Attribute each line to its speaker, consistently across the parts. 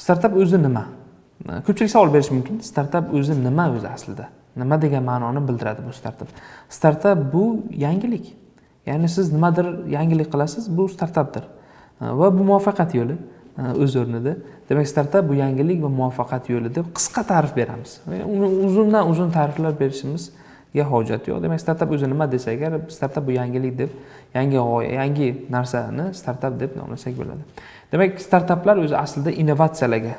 Speaker 1: Startap o'zi nima? Ko'pchilik savol berishi mumkin. Startap o'zi nima o'zi aslida? Nima degan ma'noni bildiradi bu startap? Startap bu yangilik. Ya'ni siz nimadir yangilik qilasiz, bu startapdir. Va bu muvaffaqiyat yo'li o'z o'rnida. Demak, startap bu yangilik va muvaffaqiyat yo'li deb qisqa ta'rif beramiz. Uni uzundan uzun ta'riflar berishimizga hojat yo'q. Demak, startap o'zi nima desa agar, startap bu yangilik deb, yangi g'oya, yangi narsani startap deb nomlasak bo'ladi. Demak, startaplar o'zi aslida innovatsiyalarga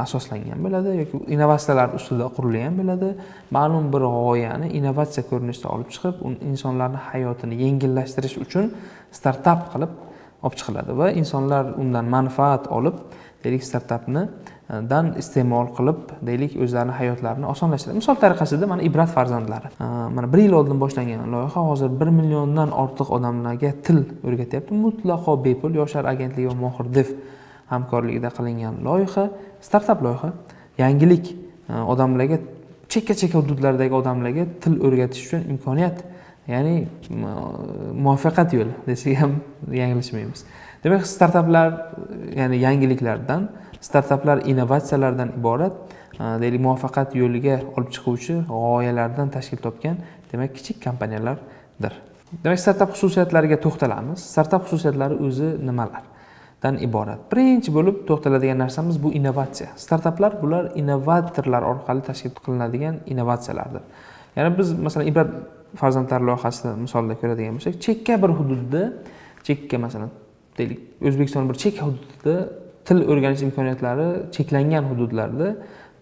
Speaker 1: asoslangan bo'ladi yoki innovatsiyalar ustida qurilgan bo'ladi. Ma'lum bir g'oyani innovatsiya ko'rinishida olib chiqib, insonlarning hayotini yengillashtirish uchun startap qilib olib chiqiladi va insonlar undan manfaat olib, deylik, startapni dan iste'mol qilib, deylik, o'zlarini hayotlarini osonlashtiradi. Misol tariqasida mana Ibrat farzandlari. Mana 1 yil oldin boshlangan loyiha hozir 1 milliondan ortiq odamlarga til o'rgatyapti. Mutlaqo bepul. Yoshlar agentligi va Mohir Dev hamkorligida qilingan loyiha, startap loyiha, yangilik, odamlarga, chekka-chekka hududlardagi odamlarga til o'rgatish uchun imkoniyat, ya'ni muvaffaqiyat yo'li desak ham yanglishmaymiz. Demak, startaplar, ya'ni yangiliklardan, startaplar innovatsiyalardan iborat, deylik, muvaffaqiyat yo'liga olib chiquvchi g'oyalardan tashkil topgan, demak, kichik kompaniyalardir. Demak, startap xususiyatlariga to'xtalamiz. Startap xususiyatlari o'zi nimalardan iborat? Birinchi bo'lib to'xtaladigan narsamiz bu innovatsiya. Startaplar bular innovatorlar orqali tashkil qilinadigan innovatsiyalardir. Ya'ni biz masalan Ibrat farzandlar loyihasini misolida ko'radigan bo'lsak, chekka bir hududda, chekka, masalan, deylik, O'zbekiston bir chekka hududida til o'rganish imkoniyatlari cheklangan hududlarda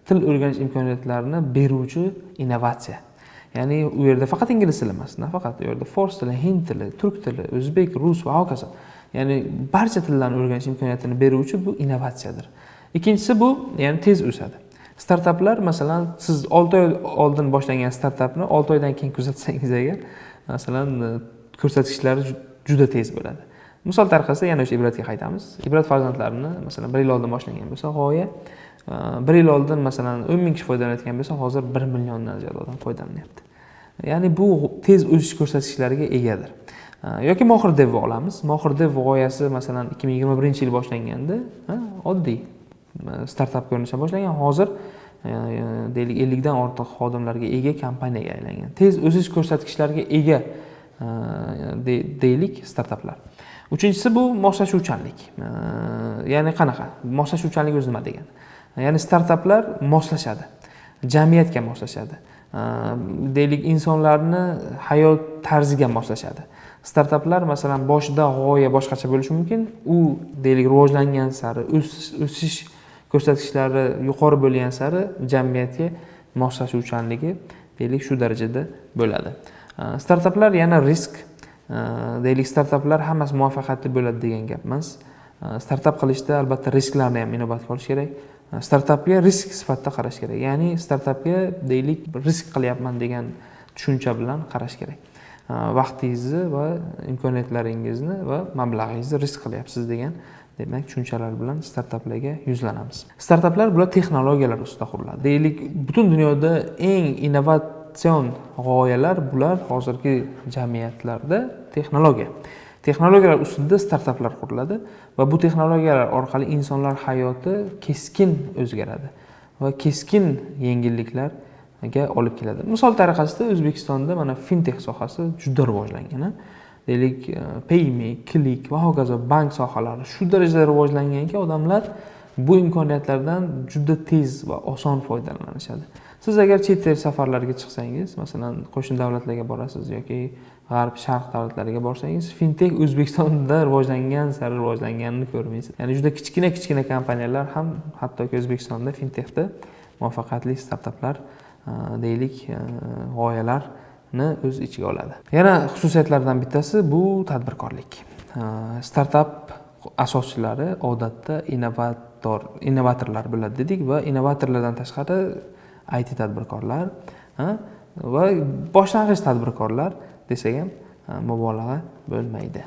Speaker 1: til o'rganish imkoniyatlarini beruvchi innovatsiya. Ya'ni u yerda faqat ingliz tili emas, nafaqat u yerda fors tili, hind tili, turk tili, o'zbek, rus va hokazo. Ya'ni barcha tillarni o'rganish imkoniyatini beruvchi bu innovatsiyadir. Ikkinchisi bu, ya'ni tez o'sadi. Startaplar, masalan, siz 6 oy oldin boshlangan startapni 6 oydan keyin kuzatsangiz agar, masalan, ko'rsatkichlari juda tez bo'ladi. Misol tariqasida yana o'sha Ibratga qaytamiz. Ibrat farzandlarini, masalan, 1 yil oldin boshlangan bo'lsa g'oya, 1 yil oldin, masalan, 10 ming kishi foydalanayotgan bo'lsa, hozir 1 milliondan ziyod odam foydalanyapti. Ya'ni bu tez o'sish ko'rsatkichlariga egadir. Yoki Mohir Devni olamiz. Mohir Dev g'oyasi, masalan, 2021-yil boshlanganda, oddiy startap ko'rinishida boshlangan. Hozir deylik 50 dan ortiq xodimlarga ega kompaniyaga aylangan. Tez o'sish ko'rsatkichlariga ega, deylik, startaplar. Uchinchisi bu moslashuvchanlik. Ya'ni qanaqa? Moslashuvchanlik o'zi nima degani? Ya'ni startaplar moslashadi. Jamiyatga moslashadi. Deylik, insonlarni hayot tarziga moslashadi. Startaplar, masalan, boshida g'oya boshqacha bo'lishi mumkin. U, deylik, rivojlangan sari, o'sish ko'rsatkichlari yuqori bo'lgan sari jamiyatga moslashuvchanligi, deylik, shu darajada bo'ladi. Startaplar yana risk, deylik, startaplar hammasi muvaffaqiyatli bo'ladi degan gap emas. Startap qilishda albatta risklarni ham inobatga olish kerak. Startapga risk sifatida qarash kerak. Ya'ni startapga, deylik, risk qilyapman degan tushuncha bilan qarash kerak. Vaqtingizni va imkoniyatlaringizni va mablag'ingizni risk qilyapsiz degan, demak, tushunchalar bilan startaplarga yuzlanamiz. Startaplar bular texnologiyalar ustida quriladi. Deylik, butun dunyoda eng innovatsion g'oyalar bular hozirgi jamiyatlarda texnologiya. Texnologiyalar ustida startaplar quriladi va bu texnologiyalar orqali insonlar hayoti keskin o'zgaradi va keskin yengilliklarga olib keladi. Misol tariqasida O'zbekistonda mana fintech sohasi juda rivojlangan. Deylik, Payme, Click va hokazo bank sohalari shu darajada rivojlanganki, odamlar bu imkoniyatlardan juda tez va oson foydalanishadi. Siz agar chet el safarlariga chiqsangiz, masalan, qo'shni davlatlarga borasiz yoki g'arb, sharq davlatlariga borsangiz, fintech O'zbekistonda rivojlangan sari rivojlanganini ko'rmaysiz. Ya'ni juda kichkina kichkina kompaniyalar ham hattoki O'zbekistonda fintechda muvaffaqiyatli startaplar, deylik, g'oyalarni o'z ichiga oladi. Yana xususiyatlardan bittasi bu tadbirkorlik. Startap asoschilari odatda innovatorlar bo'ladi dedik va innovatorlardan tashqari IT tadbirkorlar, va boshlang'ich tadbirkorlar desak ham mubolag'a bo'lmaydi.